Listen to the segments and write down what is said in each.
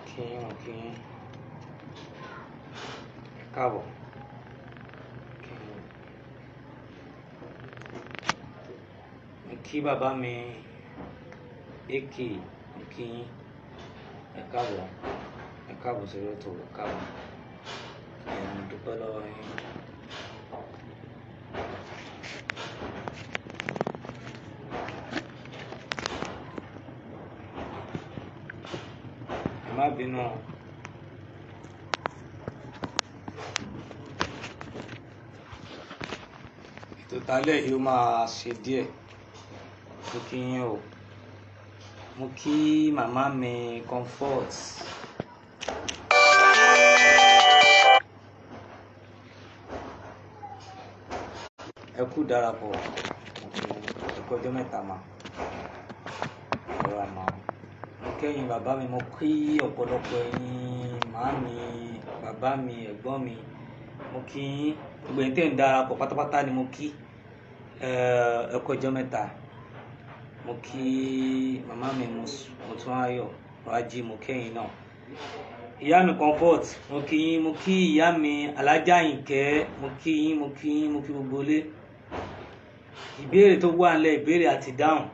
Kí yín, mo kí yín. Ẹ káàbọ̀. Kí yín. Mo kí bàbá mi AK, mo kí yín. Ẹ káàbọ̀. Ẹ káàbọ̀ sórí ètò, ẹ káàbọ̀. Ẹ mo dúpẹ́ lọ́wọ́ yín. Ẹ má bínú o. Ètò tálẹ̀ yìí ó máa ṣe díẹ̀. Mo kí yín o. Mo kí màmá mi Comfort. Ẹ kú darapọ̀. Ẹ kú ọjọ́ mẹ́ta mà. Ẹ rà mà. Mo kẹ́yìn bàbá mi, mo kí ọ̀pọ̀lọpọ̀ ẹ̀yin màámi, bàbá mi, ẹ̀gbọ́n mi. Mo kí yín. Gbogbo ẹ̀yin tẹ́ ń darapọ̀ pátápátá ni mo kí. Ẹ kú ọjọ́ mẹ́ta. Mo kí màmá mi Motúnráyọ̀ Rájí, mo kẹ́yìn náà. Ìyá mi Comfort, mo kí yín. Mo kí ìyá mi Alájà Àyìnkẹ́, mo kí yín, mo kí yín, mo kí gbogbo ilé. Ìbéèrè tó wà nílẹ̀, ìbéèrè àti ìdáhùn.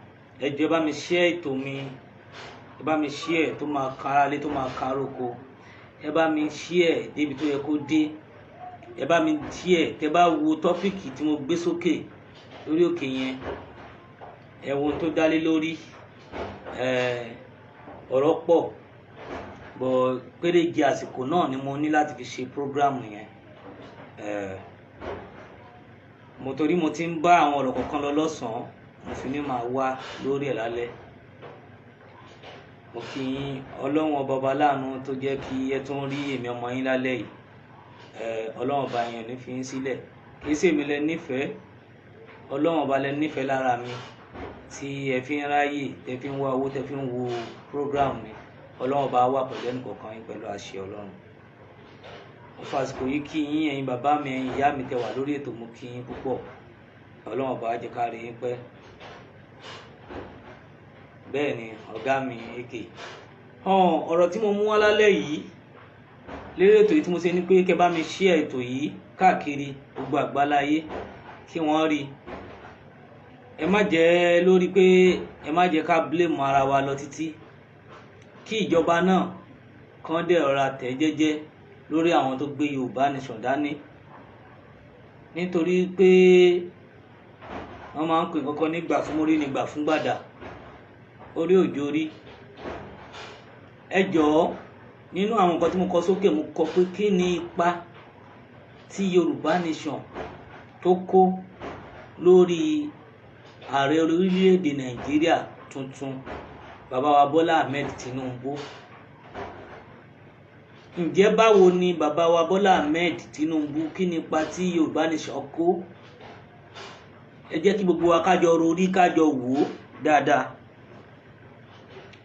Ẹ jọ̀ọ́ ẹ bá mi share ètò mi. Ẹ bá mi share tó máa kan ará ilé, tó máa kan ará oko. Ẹ bá mi share débi tó yẹ kó dé. Ẹ bá mi share, tẹ bá wo topic tí mo gbé sókè lórí òkè yẹn. Ẹ wo ohun tó dá lé lórí. Ọ̀rọ̀ pọ̀, but péréje àsìkò náà ni mo ní láti fi ṣe program yẹn. Mo torí mo ti ń bá àwọn ọ̀rọ̀ kọ̀ọ̀kan lọ lọ́sàn-án, mo fi ní máa wá lórí ẹ̀ lálẹ́. Mo kí yín, Ọlọ́run ọba ọba láàánú tó jẹ́ kí ẹ tún rí èmi ọmọ yín lálẹ́ yìí. Ọlọ́run ọba yẹn ò ní fi yín sílẹ̀. Kì í ṣe èmi lẹ nífẹ̀ẹ́, Ọlọ́run ọba lẹ nífẹ̀ẹ́ lára mi tí ẹ fi ń ráyè, tẹ fi ń wá owó, tẹ fi ń wo program mi. Ọlọ́run ọba wà pẹ̀lú ẹnì kọ̀ọ̀kan yín pẹ̀lú àṣẹ Ọlọ́run. Mo fàsìkò yìí kí yín, ẹ̀yin bàbá mi, ẹ̀yin ìyá mi tẹ wà lórí ètò, mo kí yín púpọ̀. Ọlọ́run ọba á jẹ́ ká rí yín pẹ́. Bẹ́ẹ̀ ni ọ̀gá mi AK. Ọ̀rọ̀ tí mo mú wá lálẹ́ yìí lérí ètò yìí tí mo ṣe ni pé kẹ́ bá mi share ètò yìí káàkiri gbogbo àgbáláyé kí wọ́n rí. Ẹ má jẹ́ lórí pé ẹ má jẹ́ ká blame ara wa lọ títí. Kí ìjọba náà kàn dẹ̀ rọra tẹ̀ jẹ́jẹ́ lórí àwọn tó gbé Yorùbá Nation dání. Nítorí pé wọ́n máa ń pè nǹkan kan nígbà fún mórí nígbà fún gbàdà. Orí òjò rí. Ẹ jọ̀ọ́, nínú àwọn nǹkan tí mo kọ sókè, mo kọ pé kí ni ipa tí Yorùbá Nation tó kó lórí ààrẹ orílẹ̀-èdè Nàìjíríà tuntun, bàbá wa Bọ́lá Ahmed Tinubu. Ǹjẹ́ báwo ni bàbá wa Bọ́lá Ahmed Tinubu, kí ni ipa tí Yorùbá Nation kó? Ẹ jẹ́ kí gbogbo wa kájọ rorí, kájọ wò ó dáadáa.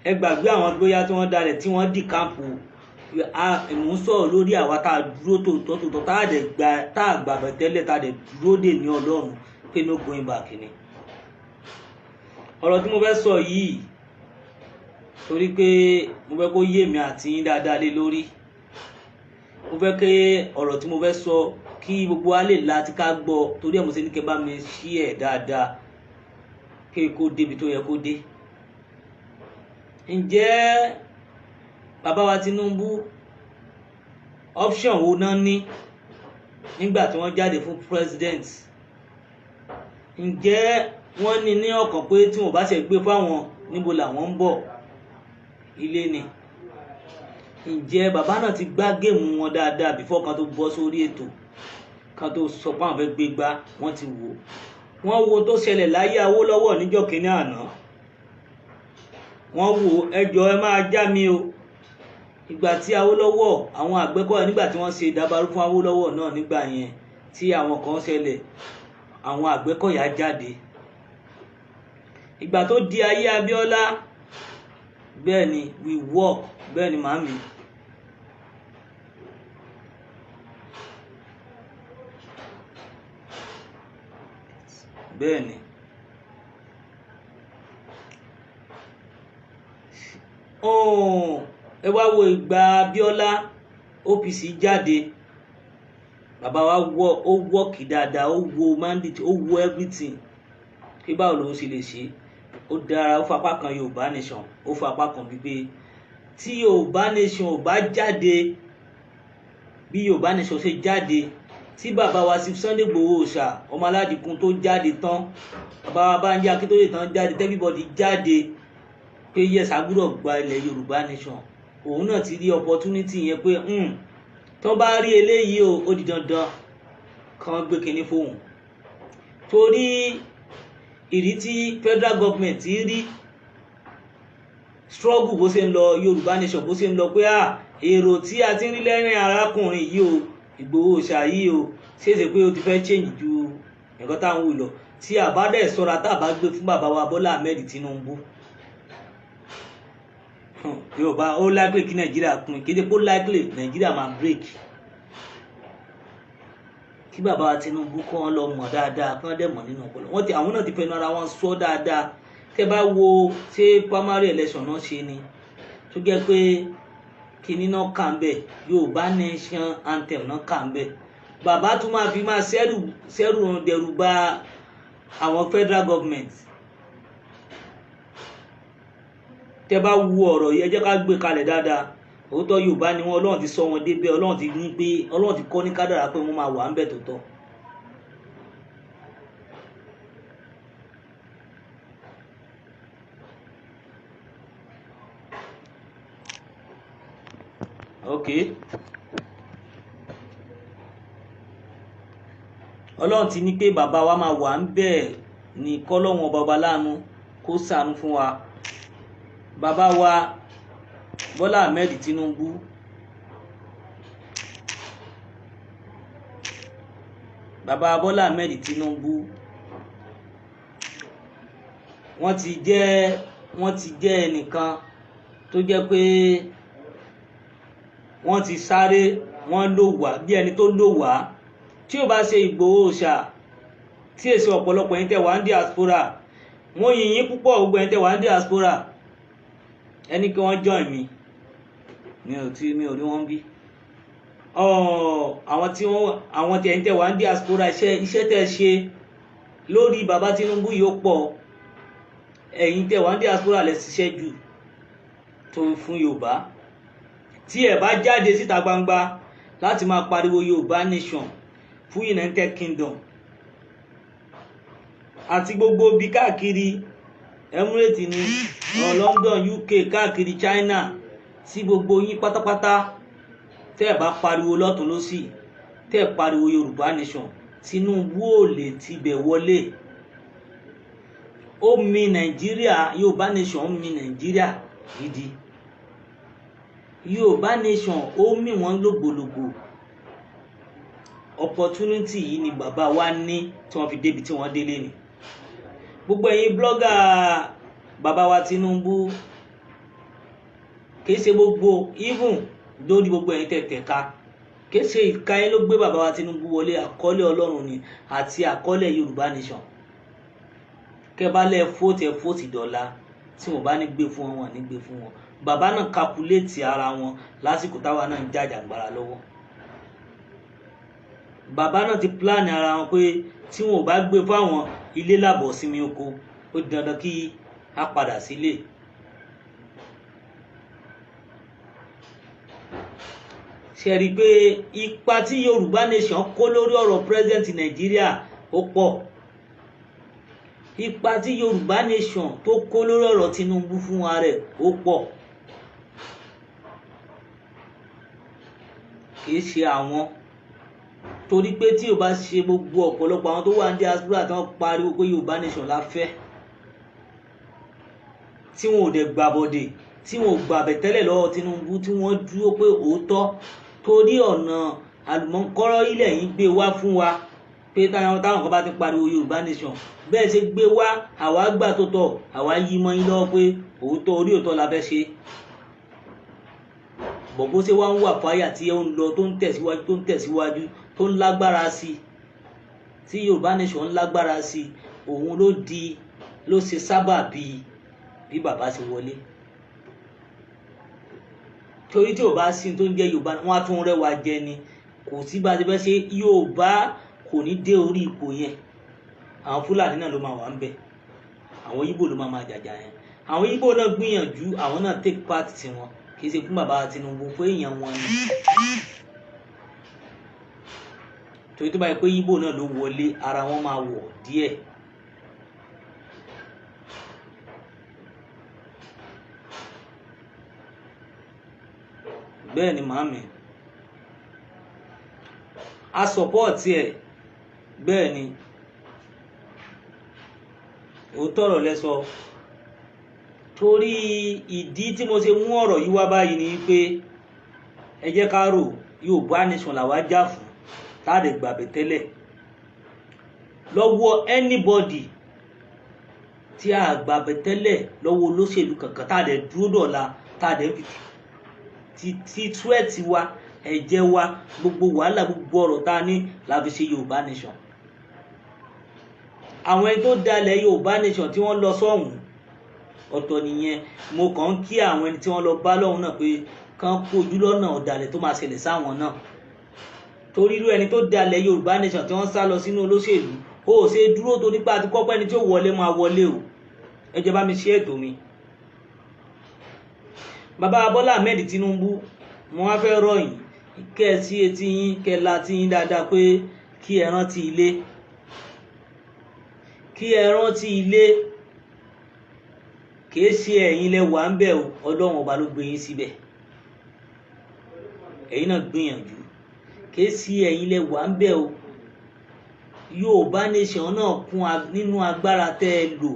Ẹ gbàgbé àwọn bóyá tí wọ́n dalẹ̀ tí wọ́n dì káàmpù. Mò ń sọ̀rọ̀ lórí àwa tá a dúró tòótọ́ tòótọ́, tá a dẹ̀ gba, tá a gbàgbọ́ tẹ́lẹ̀, tá a dẹ̀ dúró dè ní Ọlọ́run pé no going back ni. Ọ̀rọ̀ tí mo fẹ́ sọ yìí, torí pé mo fẹ́ kó yé mi àti yín dáadáa lé lórí. Mo fẹ́ kí ọ̀rọ̀ tí mo fẹ́ sọ kí gbogbo wa lè la tí ká gbọ́, torí ẹ̀ mo ṣe ní kí ẹ bá mi share dáadáa kí kó débi tó yẹ kó dé. Ǹjẹ́ bàbá wa Tinubu, option wo náà ní nígbà tí wọ́n jáde fún president? Ǹjẹ́ wọ́n ní ní ọkàn pé tí wọ́n bá ṣe gbé fáwọn, níbo làwọn ń bọ̀? Ilé ni. Ǹjẹ́ bàbá náà ti gbá game wọn dáadáa before kan tó bọ́ sórí ètò, kan tó sọ pé àwọn fẹ́ gbé gbá? Wọ́n ti wò. Wọ́n wo tó ṣẹlẹ̀ láyé Awólọ́wọ̀ níjọ́ kínní àná. Wọ́n wò, ẹ jọ̀ọ́ ẹ máa já mi o. Ìgbà tí Awólọ́wọ̀, àwọn Àgbẹ̀kọ̀yà, nígbà tí wọ́n ṣe ìdábàrú fún Awólọ́wọ̀ náà nígbà yẹn tí àwọn kan ṣẹlẹ̀, Àwọn Àgbẹ̀kọ̀yà jáde. Ìgbà tó di ayé Abíọ́lá, bẹ́ẹ̀ ni, we work. Bẹ́ẹ̀ ni, màmí. Bẹ́ẹ̀ ni, ẹ wá wo ìgbà Abíọ́lá, OPC jáde. Bàbá wa wọ, ó wọ́ọ̀kì dáadáa, ó wo mandate, ó wo everything kí báwo lòun ṣe lè ṣe. Ó dára, ó fapá kan Yorùbá Nation, ó fapá kan wípé tí Yorùbá Nation ò bá jáde, bí Yorùbá Nation ṣe jáde, tí bàbá wa sí Sunday Igboho Òòṣà ọmọ aládìkún tó jáde tán, bàbá wa Bánjí Akíntóyè tán jáde, everybody jáde pé yes, a gbọ́dọ̀ gba ilẹ̀ Yorùbá Nation. Òun náà ti rí opportunity yẹn pé tó bá rí eléyìí o, ó di dandan kàn gbé kinní fóun, torí ìrí tí federal government rí struggle bó ṣe ń lọ, Yorùbá Nation bó ṣe ń lọ, pé à èrò tí a ti ń rí lẹ́rìn arákùnrin yìí o, Ìgbòho Òòṣà yìí o, ṣèṣe pé ó ti fẹ́ change ju nǹkan táwọn wù lọ. Tí a bá dẹ̀ sọ́ra, tá a bá gbé fún bàbá wa Bọ́lá Ahmed Tinubu, Yorùbá, ó likely kí Nàìjíríà pín. Kéde pé ó likely, Nàìjíríà máa break. Kí bàbá wa Tinubu kọ́ wọn lọ mọ̀ dáadáa, kí wọ́n dẹ̀ mọ̀ nínú ọpọlọ wọ́n ti, àwọn náà ti fẹnu ara wọn sọ dáadáa. Tẹ́ bá wo ṣé primary election náà ṣe ni, tó jẹ́ pé kinní náà kà ń bẹ̀, Yorùbá Nation anthem náà kà ń bẹ̀, bàbá tún máa fi máa sẹ́rù sẹ́rù dẹ̀rù bà àwọn federal government. Tẹ́ bá wo ọ̀rọ̀ yìí, ẹ jẹ́ ká gbé kalẹ̀ dáadáa. Òótọ́ Yorùbá ni wọ́n. Ọlọ́run ti sọ wọn débẹ̀, Ọlọ́run ti ní pé, Ọlọ́run ti kọ́ ní kádàrá pé wọ́n máa wà ń bẹ̀ tó tọ́. Ok, Ọlọ́run ti ní pé bàbá wa máa wà ń bẹ̀ ní kọ́lọ́wọ́n bàbá láàánú kó ṣàánú fún wa. Bàbá wa Bọ́lá Ahmed Tinubu, bàbá Bọ́lá Ahmed Tinubu, wọ́n ti jẹ́ ẹnìkan tó jẹ́ pé wọ́n ti sáré, wọ́n lò wá bí ẹni tó lò wá. Tí ò bá ṣe Ìgbòho Òòṣà, tí èsì ọ̀pọ̀lọpọ̀ yín tẹ̀ wá ń diaspora, wọ́n yìn yín púpọ̀. Gbogbo ẹ̀yin tẹ̀ wá ń diaspora, ẹni kí wọ́n join mi, mi ò tí mi ò rí wọn bí àwọn tí wọ́n, àwọn tí ẹ̀yin tẹ̀ wá ń diaspora, iṣẹ́ tẹ̀ ṣe lórí bàbá Tinubu yìí ó pọ̀. Ẹ̀yin tẹ̀ wá ń diaspora lẹ ṣiṣẹ́ jù tó fún Yorùbá. Tí ẹ bá jáde síta gbangba láti máa pariwo Yorùbá Nation fún United Kingdom àti gbogbo bí káàkiri Emirates ní London, UK, káàkiri China, tí gbogbo yín pátápátá tẹ́ ẹ bá pariwo lọ́tún lọ́sì, tẹ́ ẹ pariwo Yorùbá Nation, Tinubu ò lè tibẹ̀ wọlé. Ó mi Nàìjíríà, Yorùbá Nation mi Nàìjíríà gidi. Yorùbá Nation ó mì wọ́n lògbòlògbò. Opportunity yìí ni bàbá wa ní tí wọ́n fi débi tí wọ́n délé ni. Gbogbo ẹ̀yin blogger bàbá wa Tinubu, kìí ṣe gbogbo, even lórí gbogbo ẹ̀yin tẹ̀tẹ̀ ká, kìí ṣe ìka yín ló gbé bàbá wa Tinubu wọlé. Àkọọ́lẹ̀ Ọlọ́run ni àti àkọọ́lẹ̀ Yorùbá Nation. Kẹ́bálẹ̀ fóòtì ẹ̀ fóòtì dọ̀la, tí wọ́n bá ní gbé fún wọn, wọn ní gbé fún wọn. Bàbá náà calculate ara wọn lásìkò táwa náà ń jàjàgbara lọ́wọ́. Bàbá náà ti plan ara wọn pé tí wọn ò bá gbé fáwọn, ilé làbọ̀ sinmi oko, ó di dandan kí á padà sílé. Ṣe rí i pé ipa tí Yorùbá Nation kó lórí ọ̀rọ̀ president Nàìjíríà ó pọ̀? Ipa tí Yorùbá Nation tó kó lórí ọ̀rọ̀ Tinubu fún wa rẹ̀ ó pọ̀. Kìí ṣe àwọn, torí pé tí o bá ṣe gbogbo ọ̀pọ̀lọpọ̀ àwọn tó wà ní diaspora tí wọ́n pariwo pé Yorùbá Nation la fẹ́, tí wọn ò dẹ̀ gbàbọ̀dè, tí wọn ò gbàbẹ̀ tẹ́lẹ̀ lọ́wọ́ Tinubu, tí wọ́n dúró pé òótọ́, torí ọ̀nà àlùmọ́kọ́rọ́ ilẹ̀ yìí gbé wá fún wa. Pé táwọn kan bá ti pariwo Yorùbá nation, bẹ́ẹ̀ ṣe gbé wá, àwa gbà tó tọ̀, àwa yí mọ́ yín lọ́wọ́ pé òótọ́ orí òótọ́ la fẹ́ ṣe. Bọ̀ bó ṣe wá ń wà fáyà tí ó ń lọ, tó ń tẹ̀síwájú, tó ń tẹ̀síwájú, tó ń lágbára sí i, tí Yorùbá nation ń lágbára sí i, òun ló di ló ṣe sábà bí bí bàbá ṣe wọlé. Torí tí ò bá sí tó ń jẹ́ Yorùbá, wọn á tún rẹwà jẹ ni. Kò sí bá a ti fẹ́ ṣe, Yorùbá kò ní dé orí ipò yẹn. Àwọn Fúlàní náà ló máa wà ń bẹ̀, àwọn Ìgbò ló máa jàjà yẹn. Àwọn Ìgbò náà gbìyànjú, àwọn náà take part tiwọn. Kì í ṣe fún bàbá Tinubu pé èèyàn wọn ni, torí tó bá yẹ pé Ìgbò náà ló wọlé, ara wọn máa wọ̀ díẹ̀. Bẹ́ẹ̀ ni màámi, a sọpọ́ọ̀tì ẹ̀. Bẹ́ẹ̀ ni, òótọ́ ọ̀rọ̀ lẹ sọ. Torí ìdí tí mo ṣe mú ọ̀rọ̀ yìí wá báyìí ni pé ẹ jẹ́ ká rò. Yorùbá nation làwa jà fún, táàdì gbàgbé tẹ́lẹ̀ lọ́wọ́ anybody, tí a gbàgbé tẹ́lẹ̀ lọ́wọ́ olóṣèlú kankan, táàdì dúró dọ̀la, táàdì fi ti sweat wa, ẹ̀jẹ̀ wa, gbogbo wàhálà, gbogbo ọ̀rọ̀ tá a ní la fi ṣe Yorùbá nation. Àwọn ẹni tó dalẹ̀ Yorùbá nation tí wọ́n lọ sọ́hùn ọ̀tọ̀ nìyẹn. Mo kàn ń kí àwọn ẹni tí wọ́n lọ bá lọ́hùn náà pé kán kojú lọ́nà ọ̀dàlẹ̀ tó máa ṣẹlẹ̀ sáwọn náà, torí irú ẹni tó dalẹ̀ Yorùbá nation tí wọ́n sá lọ sínú olóṣèlú, ó ṣe dúró torí pé àti kọ́pẹ́ ẹni tí ó wọlé máa wọlé o. Ẹ jẹ́ bá mi ṣe ètò mi. Bàbá Bọ́lá Ahmed Tinubu, mo wá fẹ́ rọ̀ yín, kẹ́ ẹ sí etí yín, kẹ́ ẹ la tí yín dáadáa pé kí ẹ rántí ilé, kí ẹ rántí ilé. Kìí ṣe ẹ̀yin lẹ wà ń bẹ̀ o, Ọlọ́run Ọba ló gbé yín síbẹ̀. Ẹ̀yin náà gbìyànjú. Kìí ṣe ẹ̀yin lẹ wà ń bẹ̀ o. Yorùbá nation náà kún nínú agbára tẹ́ ẹ lò,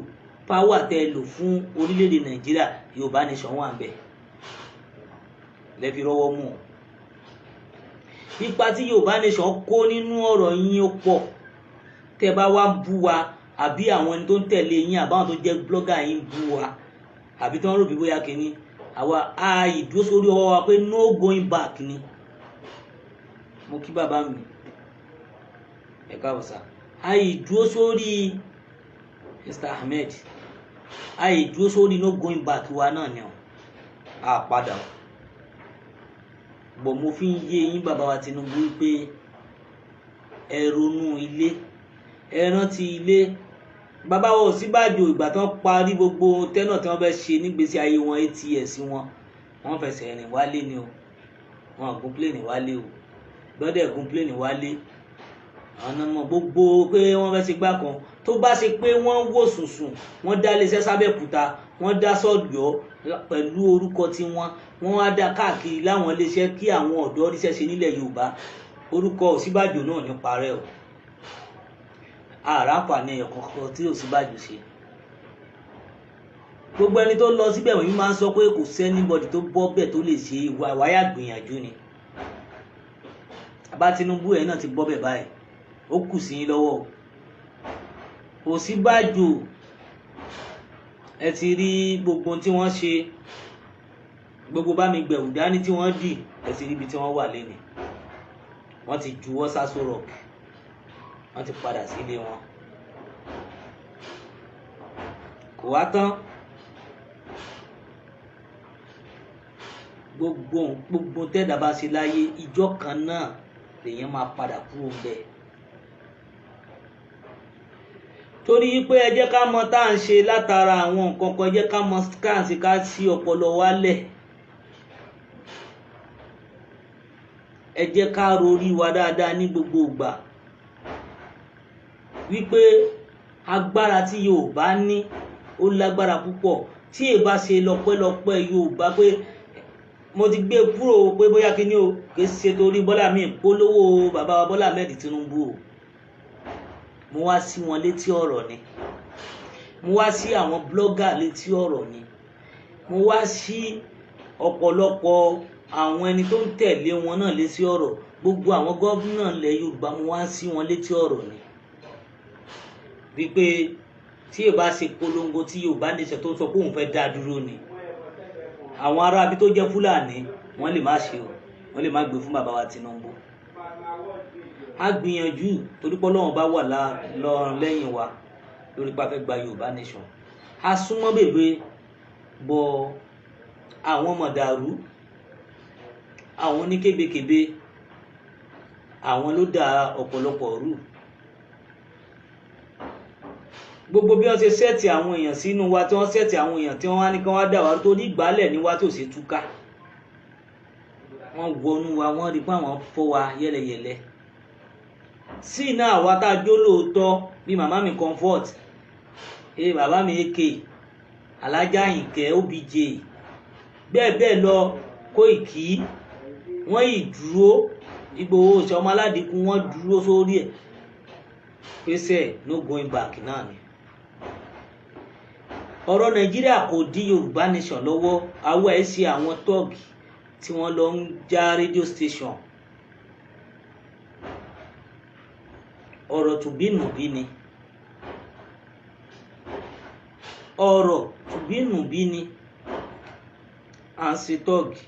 power tẹ́ ẹ lò fún orílẹ̀-èdè Nàìjíríà. Yorùbá nation wà ń bẹ̀ lẹ́fi rọ́wọ́ mú ọ. Ipa tí Yorùbá nation kó nínú ọ̀rọ̀ yín ó pọ̀. Tẹ́ bá wá ń bú wa, àbí àwọn ẹni tó ń tẹ̀lé yín, àbáwọn tó jẹ́ blogger yín bú wa, àbí tí wọ́n rò bí bóyá kínní, àwa a ìdúró sórí ọwọ́ wa pé no going back ni. Mo kí bàbá mi, ẹ káàbọ̀ sá. A ìdúró sórí Mr. Ahmed, a ìdúró sórí no going back wa náà ni ọ a padà o. Bọ̀ mo fi ń yé yín, bàbá wa Tinubu, pé ẹ ronú ilé, ẹ rántí ilé. Bàbá wa Ọ̀ṣínbàjò, ìgbà tí wọ́n parí gbogbo tẹ́nà tí wọ́n fẹ́ ṣe nígbésí ayé wọn, ats wọn, wọ́n fẹsẹ̀ rìn wálé ni o. Wọn gun plane wálé o, gbọ́dọ̀ gun plane wálé. Àwọn ọmọ gbogbo pé wọ́n fẹ́ ṣe gbá kan, tó bá ṣe pé wọ́n wò sùnsùn, wọ́n dá iléeṣẹ́ sábẹ́òkúta, wọ́n dá sọ́ọ̀dọ̀ pẹ̀lú orúkọ tiwọn, wọ́n wá dá káàkiri láwọn iléeṣẹ́ kí àwọn ọ̀dọ́ ríṣẹ́ ṣe nílẹ̀ Yorùbá, orúkọ Ọ̀ṣínbàjò náà ní parẹ́ o. Àràǹfààní ẹ̀yọ̀ kankan tí Ọ̀ṣínbàjò ṣe, gbogbo ẹni tó lọ síbẹ̀ wọ̀nyí máa ń sọ pé kò sí anybody tó bọ́ bẹ̀ tó lè ṣe wáyà gbìyànjú ni. Bàbá Tinubu, ẹ̀ náà ti bọ́ bẹ̀ báyìí, ó kù sí yín lọ́wọ́ o. Ọ̀ṣínbàjò, ẹ ti rí gbogbo tí wọ́n ṣe, gbogbo bá mi gbẹ̀wù dání tí wọ́n dì, ẹ ti rí ibi tí wọ́n wà lẹ́nu. Wọ́n ti juwọ́ sásó rock, wọ́n ti padà sílé wọn. Kò wá tán. Gbogbo gbogbo tẹ́dà bá ṣe láyé, ìjọ kan náà lèèyàn máa padà kúrò ń bẹ̀. Torí pé ẹ jẹ́ ká mọ tá à ń ṣe látara àwọn nǹkan kan, ẹ jẹ́ ká mọ ká à ń ṣe, ká sí ọpọlọ wa lẹ̀. Ẹ jẹ́ ká rorí wa dáadáa ní gbogbo ìgbà wípé agbára tí Yorùbá ní, ó lágbára púpọ̀. Tí èè bá ṣe lọ́pẹ́lọpẹ́ Yorùbá pé mo ti gbé kúrò pé bóyá kíní o, kì í ṣe torí Bọ́lá mi polówó bàbá wa Bọ́lá Ahmed Tinubu o. Mo wá sí wọn létí ọ̀rọ̀ ni, mo wá sí àwọn blogger létí ọ̀rọ̀ ni, mo wá sí ọ̀pọ̀lọpọ̀ àwọn ẹni tó ń tẹ̀lé wọn náà létí ọ̀rọ̀, gbogbo àwọn gómìnà ilẹ̀ Yorùbá, mo wá sí wọn létí ọ̀rọ̀ ni. Wípé tí yóò bá ṣe polongo tí Yorùbá Nation tó ń sọ pé òun fẹ́ dá dúró ni, àwọn aráabí tó jẹ́ Fúlàní, wọ́n lè má ṣe o, wọ́n lè má gbé fún bàbá wa Tinubu. A gbìyànjú torí pé Ọlọ́run bá wà lẹ́yìn wa lórí pa fẹ́ gba Yorùbá Nation. A súnmọ́ bèbè bọ àwọn mọ̀dàrú, àwọn oníkébékébé, àwọn ló dá ọ̀pọ̀lọpọ̀ rú. Gbogbo bí wọ́n ṣe set àwọn èèyàn sínú wa, tí wọ́n set àwọn èèyàn tí wọ́n wá ní kí wọ́n dà wá, tó ní ìgbálẹ̀ ní wa tí ò ṣe túká. Wọ́n wọnú wa, wọ́n rí pé àwọn fọ́ wa yẹ́lẹyẹ̀lẹ. Sí iná àwa tá a jó lóòótọ́, bí màmá mi Comfort, bàbá mi AK, Alájà Àyìnkẹ́, OBJ, bẹ́ẹ̀ bẹ́ẹ̀ lọ, Kóìkì, wọ́n yìí dúró. Ìgbòho ṣe ọmọ aládìkú, wọ́n dúró sórí ẹ̀ pèsè, no going back náà ni. Ọ̀rọ̀ Nàìjíríà kò dí Yorùbá Nation lọ́wọ́. Àwọ̀ ẹ̀ ṣe àwọn tọ́ọ̀gì tí wọ́n lọ ń já radio station. Ọ̀rọ̀ tùbínùbí ni, ọ̀rọ̀ tùbínùbí ni. À ń ṣe tọ́ọ̀gì,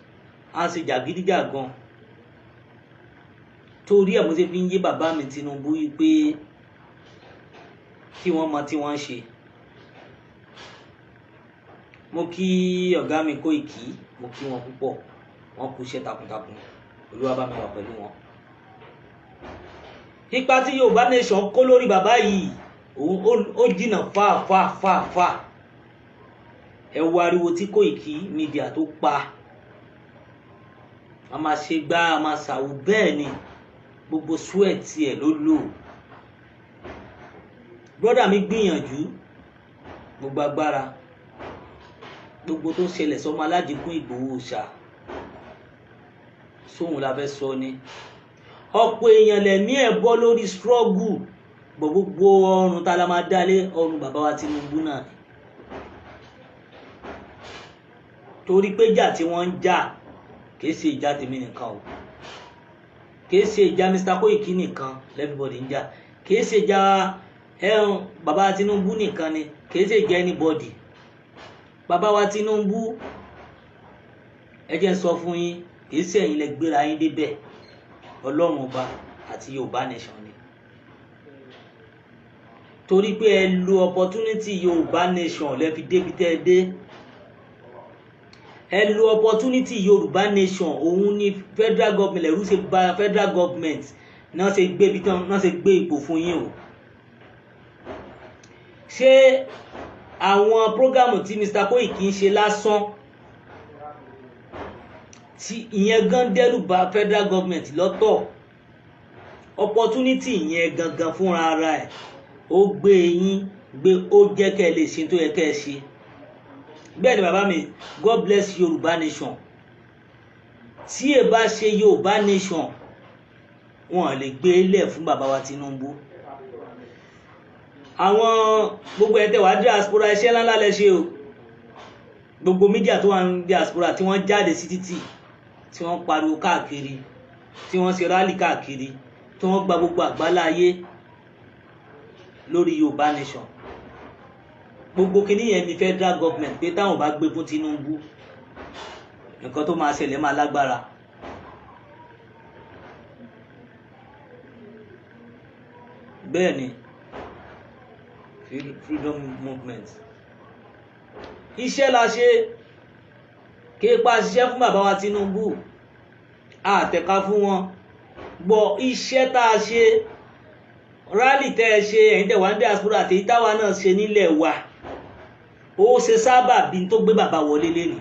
à ń ṣe jàgídíjàgan. Torí ẹ̀ mo ṣe fi ń yé bàbá mi Tinubu yìí pé kí wọ́n mọ tí wọ́n ń ṣe. Mo kí ọ̀gá mi Kóìkì, mo kí wọn púpọ̀, wọ́n kú iṣẹ́ takuntakun. Olúwa bá mi wà pẹ̀lú wọn. Ipa tí Yorùbá Nation kó lórí bàbá yìí, ó jìnnà fà fà fà fà. Ẹ wo ariwo tí Kóìkì Media tó pa. A máa ṣe gbá, a máa ṣàwò, bẹ́ẹ̀ ni gbogbo sweat ẹ̀ ló lò. Brọ́dà mi gbìyànjú gbogbo agbára, gbogbo tó ń ṣẹlẹ̀ sọmọ aládìkún Ìgbòho ṣá sóhun la fẹ́ sọ ni. Ọ̀pọ̀ èèyàn lẹ̀mí ẹ̀ bọ́ lórí struggle bọ̀. Gbogbo ọrùn tá la máa dálé ọrùn bàbá wa Tinubu náà ni, torí pé ìjà tí wọ́n ń jà kìí ṣe ìjà tèmi nìkan o, kìí ṣe ìjà Mr Koiki nìkan, everybody ń jà. Kìí ṣe ìjà ẹ̀hún bàbá Tinubu nìkan ni, kìí ṣe ìjà anybody. Bàbá wa Tinubu, ẹ jẹ́ n sọ fún yín, kìí ṣe ẹ̀yin lẹ gbéra yín débẹ̀, Ọlọ́run Ọba àti Yorùbá Nation ni. Torí pé ẹ lo opportunity Yorùbá Nation lẹ fi débi tẹ́ ẹ dé. Ẹ lo opportunity Yorùbá Nation, òun ni federal government lẹ́rú ṣe gba federal government náà, ṣe gbé ibi tán náà, ṣe gbé ipò fún yín o. Ṣé àwọn program tí Mr Koiki ń ṣe lásán tí ìyẹn gan dẹ́rù bà federal government lọ́tọ̀? Opportunity yẹn gangan fúnra ara ẹ̀, ó gbé yín gbé, ó jẹ́ kẹ́ ẹ lè ṣe tó yẹ kẹ́ ẹ ṣe. Bẹ́ẹ̀ ni bàbá mi, God bless Yorùbá Nation. Tí ẹ bá ṣe Yorùbá Nation, wọn lè gbé lẹ̀ fún bàbá wa Tinubu. Àwọn gbogbo ẹ̀ tẹ̀ wá diaspora, iṣẹ́ ńláńlá lẹ ṣe o. Gbogbo media tó wà ní diaspora tí wọ́n jáde sí títì, tí wọ́n pariwo káàkiri, tí wọ́n ṣe rally káàkiri, tí wọ́n gba gbogbo àgbáláyé lórí Yorùbá Nation, gbogbo kìíní yẹn ní federal government pé táwọn bá gbé fún Tinubu, nǹkan tó máa ṣẹlẹ̀ máa lágbára. Bẹ́ẹ̀ ni freedom movement, iṣẹ́ la ṣe, kéèpá ṣiṣẹ́ fún bàbá wa Tinubu, àtẹ̀ka fún wọn gbọ́. Iṣẹ́ tá a ṣe, rally tẹ́ ẹ ṣe, ẹ̀yin tẹ́ wà ní diaspora àti èyí táwa náà ṣe nílẹ̀ wa, ó ṣe sábà bí tó gbé bàbá wọlé lẹ́nu.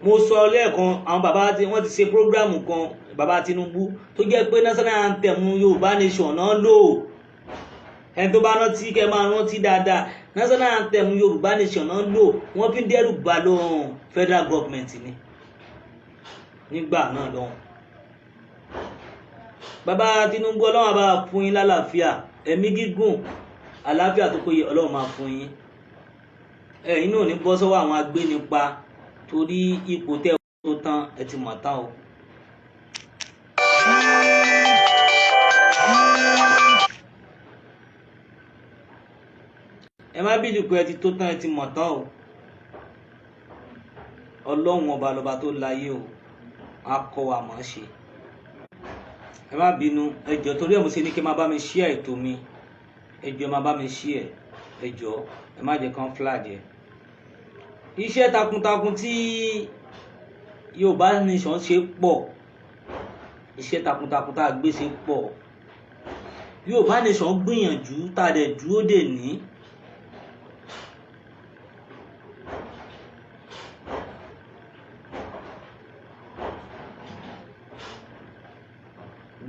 Mo sọ lẹ́ẹ̀kan, àwọn bàbá tí wọ́n ti ṣe program kan, bàbá Tinubu, tó jẹ́ pé national anthem Yorùbá Nation náà lò. Ẹni tó bá rántí, kẹ́ máa rántí dáadáa, national anthem Yorùbá Nation náà lò. Wọ́n fi ń dẹ́rù bà lóhùn federal government ni nígbà náà lọ́hùn. Bàbá Tinubu, Ọlọ́run bá fún yín lálàáfíà, ẹ̀mí gígùn, àlàáfíà tó péye, Ọlọ́run máa fún yín. Ẹ̀yin náà ní bọ́ sọ́wọ́ àwọn agbénipa, torí ipò tẹ́ tó tán, ẹ ti mọ̀ tán o. Ẹ má believe pé ẹ ti tó tán, ẹ ti mọ̀ tán o. Ọlọ́run ọba lọba tó láyé o, á kọ́ wa mọ̀ ọ́n ṣe. Ẹ má bínú, ẹ jọ̀ọ́, torí ẹ̀ mo ṣe ní kí ẹ má bá mi share ètò mi. Ẹ jọ̀ọ́, ẹ má bá mi share, ẹ jọ̀ọ́, ẹ má jẹ́ kán flag ẹ. Iṣẹ́ takuntakun tí Yorùbá Nation ṣe pọ̀, iṣẹ́ takuntakun tá a gbé ṣe pọ̀. Yorùbá Nation gbìyànjú tá a dẹ̀ dúró dè ní.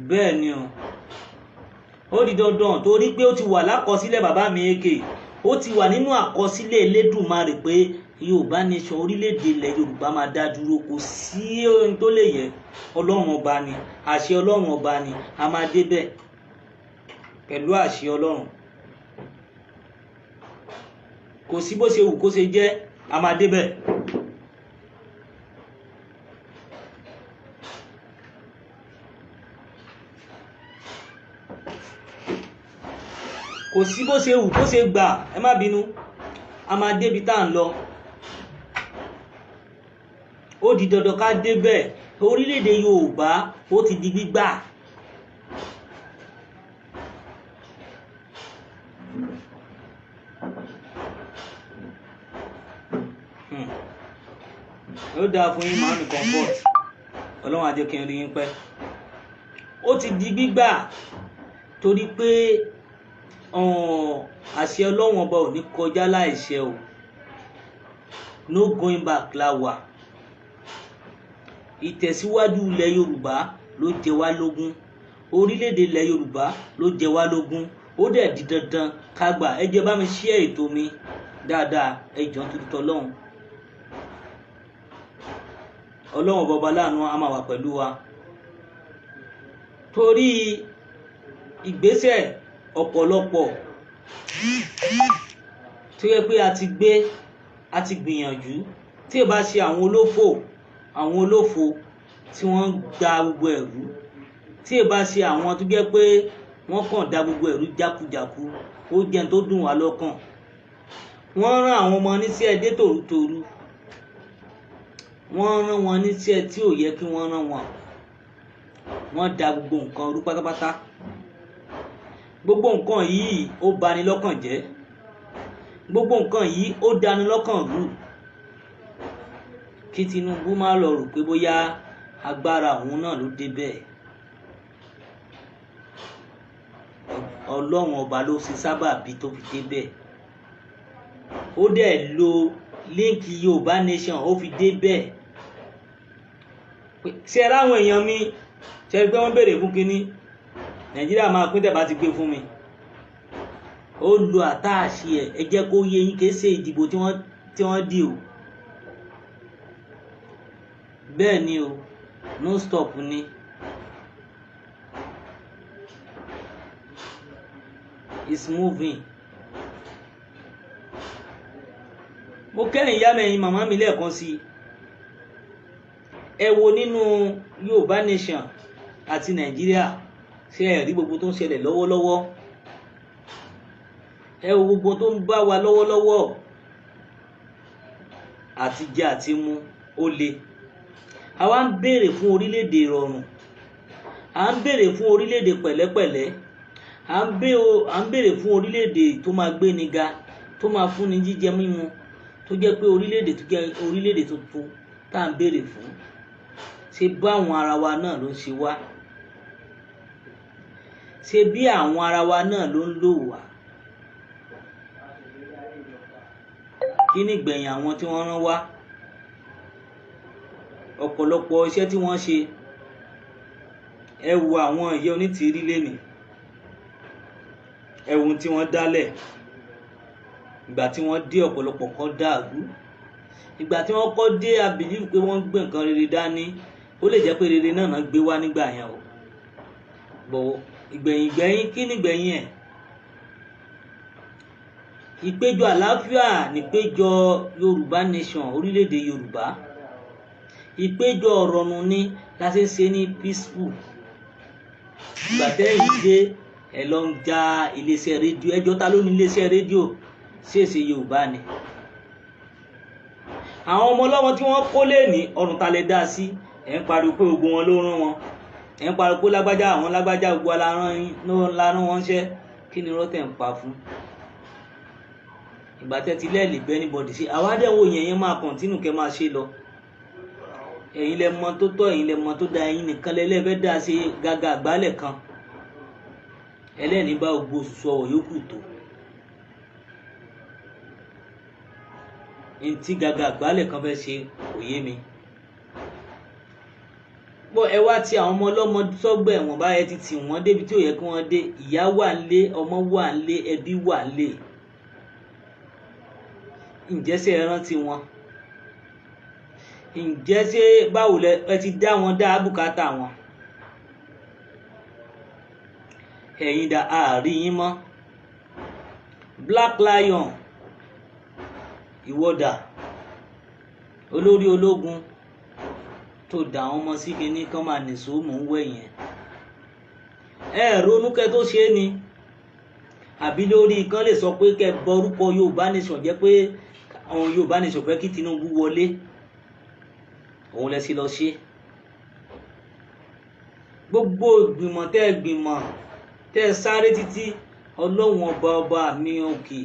Bẹ́ẹ̀ ni o, ó di dandan, torí pé ó ti wà lákọsílẹ̀ bàbá mi èké, ó ti wà nínú àkọsílẹ̀ Elédùmarè pé Yorùbá Nation, orílẹ̀-èdè ilẹ̀ Yorùbá máa dá dúró. Kò sí ohun tó lè yẹ. Ọlọ́run ọba ni, àṣẹ Ọlọ́run ọba ni, a máa débẹ̀ pẹ̀lú àṣẹ Ọlọ́run. Kò sí bó ṣe wù kó ṣe jẹ́, a máa débẹ̀. Kò sí bó ṣe wù kó ṣe gbà, ẹ má bínú, a máa débi tá à ń lọ. Ó di dandan ká débẹ̀. Orílẹ̀-èdè Yorùbá, ó ti di gbígbà. Ó dáa fún yín, màámi Comfort. Ọlọ́run á jẹ́ kí n rí yín pẹ́. Ó ti di gbígbà, torí pé àṣẹ Ọlọ́run ọba ò ní kọjá láìṣẹ o. No going back la wà. Ìtẹ̀síwájú ilẹ̀ Yorùbá ló jẹ wá lógún, orílẹ̀-èdè ilẹ̀ Yorùbá ló jẹ wá lógún. Ó dẹ̀ di dandan ká gbà. Ẹ jẹ́ bá mi share ètò mi dáadáa. Ẹ jọ̀ọ́, nítorí tọlọ́run. Ọlọ́run ọba, ọba láàánú, á máa wà pẹ̀lú wa, torí ìgbésẹ̀ ọ̀pọ̀lọpọ̀ tó yẹ pé a ti gbé, a ti gbìyànjú, tí ì bá ṣe àwọn olófò, àwọn olófo tí wọ́n ń da gbogbo ẹ̀rú, tí ì bá ṣe àwọn tó jẹ́ pé wọ́n kàn da gbogbo ẹ̀rú jákujàku, ó jẹ́ tó dùn wá lọ́kàn. Wọ́n rán àwọn ọmọ níṣẹ́ dé tòrútòrú, wọ́n rán wọn níṣẹ́ tí ò yẹ kí wọ́n rán wọn. Wọ́n da gbogbo nǹkan rú pátápátá. Gbogbo nǹkan yìí, ó bani lọ́kàn jẹ́. Gbogbo nǹkan yìí, ó dani lọ́kàn rú. Kí Tinubu má lọ rò pé bóyá agbára òun náà ló débẹ̀. Ọlọ́run ọba ló ṣe sábàbí tó fi débẹ̀. Ó dẹ̀ lo link Yorùbá Nation, ó fi débẹ̀. Ṣe ẹ ráwọn èèyàn mi, ṣe é pé wọ́n béèrè fún kínní, Nàìjíríà máa pín tẹ̀ bá ti gbé fún mi. Ó lo àtàṣe ẹ̀. Ẹ jẹ́ kó yé yín, kìí ṣe ìdìbò tí wọ́n dì o. Bẹ́ẹ̀ ni o, no stop ni. It's moving. Mo kẹ́yìn ìyá mi, ẹ̀yin màmá mi, lẹ́ẹ̀kan sí i. Ẹ wo nínú Yorùbá Nation àti Nàìjíríà, ṣé ẹ rí gbogbo tó ń ṣẹlẹ̀ lọ́wọ́lọ́wọ́? Ẹ wo gbogbo tó ń bá wa lọ́wọ́lọ́wọ́. Àti jẹ àti mu ó le. Àwa ń béèrè fún orílẹ̀-èdè ìrọ̀rùn, à ń béèrè fún orílẹ̀-èdè pẹ̀lẹ́pẹ̀lẹ́, à ń béèrè fún orílẹ̀-èdè tó máa gbé ni ga, tó máa fúnni jíjẹ mímu, tó jẹ́ pé orílẹ̀-èdè tó jẹ́ orílẹ̀-èdè tuntun tá à ń béèrè fún. Ṣe bá àwọn ara wa náà ló ń ṣe wá? Ṣe bí àwọn ara wa náà ló ń lò wá? Kí ni ìgbẹ̀yìn àwọn tí wọ́n rán wá? Ọ̀pọ̀lọpọ̀ iṣẹ́ tí wọ́n ṣe, ẹ wo àwọn ìyá onítìrí lénìí, ẹ wo ohun tí wọ́n dálẹ̀. Ìgbà tí wọ́n dé, ọ̀pọ̀lọpọ̀ kan dàrú. Ìgbà tí wọ́n kọ́ dé, a believe pé wọ́n ń gbé nǹkan rere dání. Ó lè jẹ́ pé rere náà náà gbé wá nígbà yẹn o bọ̀. Ìgbẹ̀yìn gbẹ̀yìn, kí ni ìgbẹ̀yìn ẹ̀? Ìpéjọ àlàáfíà nípéjọ Yorùbá Nation, orílẹ̀-èdè Yorùbá. Ìpéjọ ọ̀rọ̀nù ni la ṣe ń ṣe ní peaceful. Ìgbà tẹ́yìn dé, ẹ lọ ń ja iléeṣẹ́ rédíò. Ẹjọ́, ta ló ní iléeṣẹ́ rédíò? Ṣèṣe Yorùbá ni àwọn ọmọ ọlọ́mọ tí wọ́n kó lé ní ọ̀run ta lè dá sí. Ẹ̀ ń pariwo pé gbogbo wọn ló rán wọn, ẹ̀ ń pariwo pé lágbájá àwọn lágbájá gbogbo la rán wọn ṣẹ́. Kí ni rọ́tẹ̀ ń pa fún? Ìgbà tẹ́ ti lẹ́ẹ̀lì bẹ́ẹ̀ ní bọ̀dì sí àwádẹ́wò yẹn, yẹn máa continue kẹ́ máa ṣe lọ. Ẹ̀yin lẹ mọ tó tọ́, ẹ̀yin lẹ mọ tó da, ẹ̀yin nìkan lẹ́lẹ́fẹ́ dá ṣe gàgà àgbálẹ̀ kan ẹlẹ́ni bá gbogbo oṣù ọwọ́ yòókù tó. Ntí gàgà àgbálẹ̀ kan fẹ́ ṣe kò yé mi. Bọ́ ẹ wá ti àwọn ọmọ ọlọ́mọ sọ́gbà ẹ̀wọ̀n báyẹn, ti tì wọ́n débi tí ò yẹ kí wọ́n dé. Ìyá wà ńlé, ọmọ wà ńlé, ẹbí wà ńlé. Ǹjẹ́ ṣé ẹ rántí wọn? Ǹjẹ́ ṣé báwo lẹ ẹ ti dá wọn dá bùkátà wọn? Ẹ̀yin dà, àárí yín mọ́. Black Lion, ìwọ́dà olórí ológun tó dà àwọn ọmọ sí kinní kan máa nìṣó, mò ń wẹ̀ yẹn. Ẹ ronú kẹ́ tó ṣe é ni, àbí lórí kan lè sọ pé kẹ́ bọrúkọ Yorùbá Nation jẹ́, pé àwọn Yorùbá Nation fẹ́ kí Tinubu wọlé, òun lẹ sí lọ ṣe. Gbogbo ìgbìmọ̀ tẹ́ ẹ gbìmọ̀ tẹ́ ẹ sáré títí, Ọlọ́run ọba, ọba mi òkè,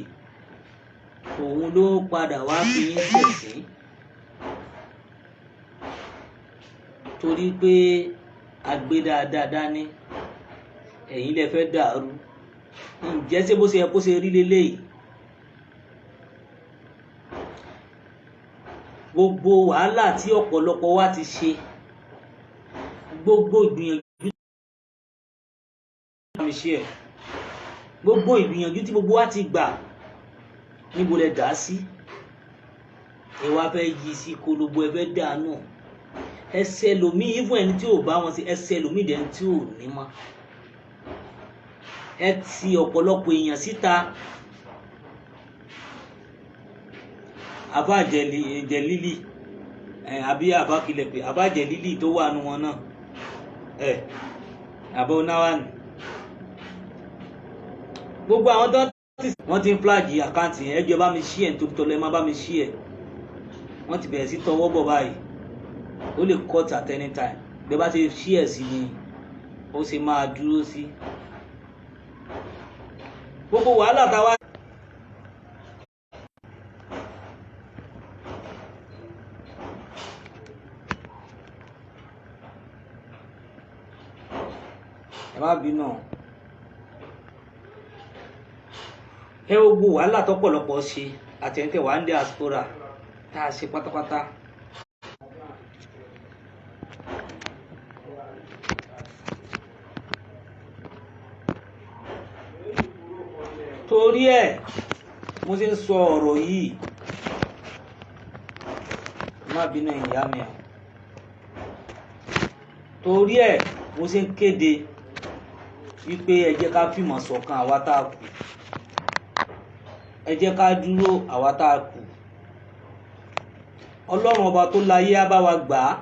òun ló padà wá fi yín ṣẹ̀sín, torí pé agbé dáadáa dání, ẹ̀yin lẹ fẹ́ dàrú. Ǹjẹ́ ṣé bó ṣe yẹ kó ṣe rí leléyìí? Gbogbo wàhálà tí ọ̀pọ̀lọpọ̀ wa ti ṣe, gbogbo ìgbìyànjú, gbogbo ìgbìyànjú tí gbogbo wa ti gbà, níbo lẹ dà á sí? Ẹ wá fẹ́ yí sí kólóbó, ẹ fẹ́ dànù. Ẹsẹ̀ lomi even ẹni tí ò bá wọn sí, ẹsẹ̀ lomi dẹ̀ tí ò ní mọ́. Ẹ ti ọ̀pọ̀lọpọ̀ èèyàn síta. Àbá jẹ̀lílì àbí àbá kilẹ̀ pé àbá jẹ̀lílì tó wà nù wọn náà, ẹ àbá onáwà ni. Gbogbo àwọn tó wọ́n ti ń flag account yẹn, ẹ jọ̀ọ́, bá mi share ẹ̀, nítorí tọ́lọ́, ẹ má bá mi share ẹ̀. Wọ́n ti bẹ̀rẹ̀ sí tọwọ́ bọ̀ báyìí, ó lè cut at any time. Bí ẹ bá ṣe share sí ni ó ṣe máa dúró sí. Gbogbo wàhálà táwa. Ẹ má bínú, ẹ gbogbo wàhálà tọ́pọ̀lọpọ̀ ṣe àtẹ̀yìntẹ̀ wà ń diaspora tá a ṣe pátápátá. Torí ẹ̀ mo ṣe ń sọ ọ̀rọ̀ yìí, má bínú ìyá mi o. Torí ẹ̀ mo ṣe ń kéde wípé ẹ jẹ́ ká fìmọ̀ ṣọ̀kan àwa tá a kù, ẹ jẹ́ ká dúró àwa tá a kù. Ọlọ́run ọba tó láyé á bá wa gbà á,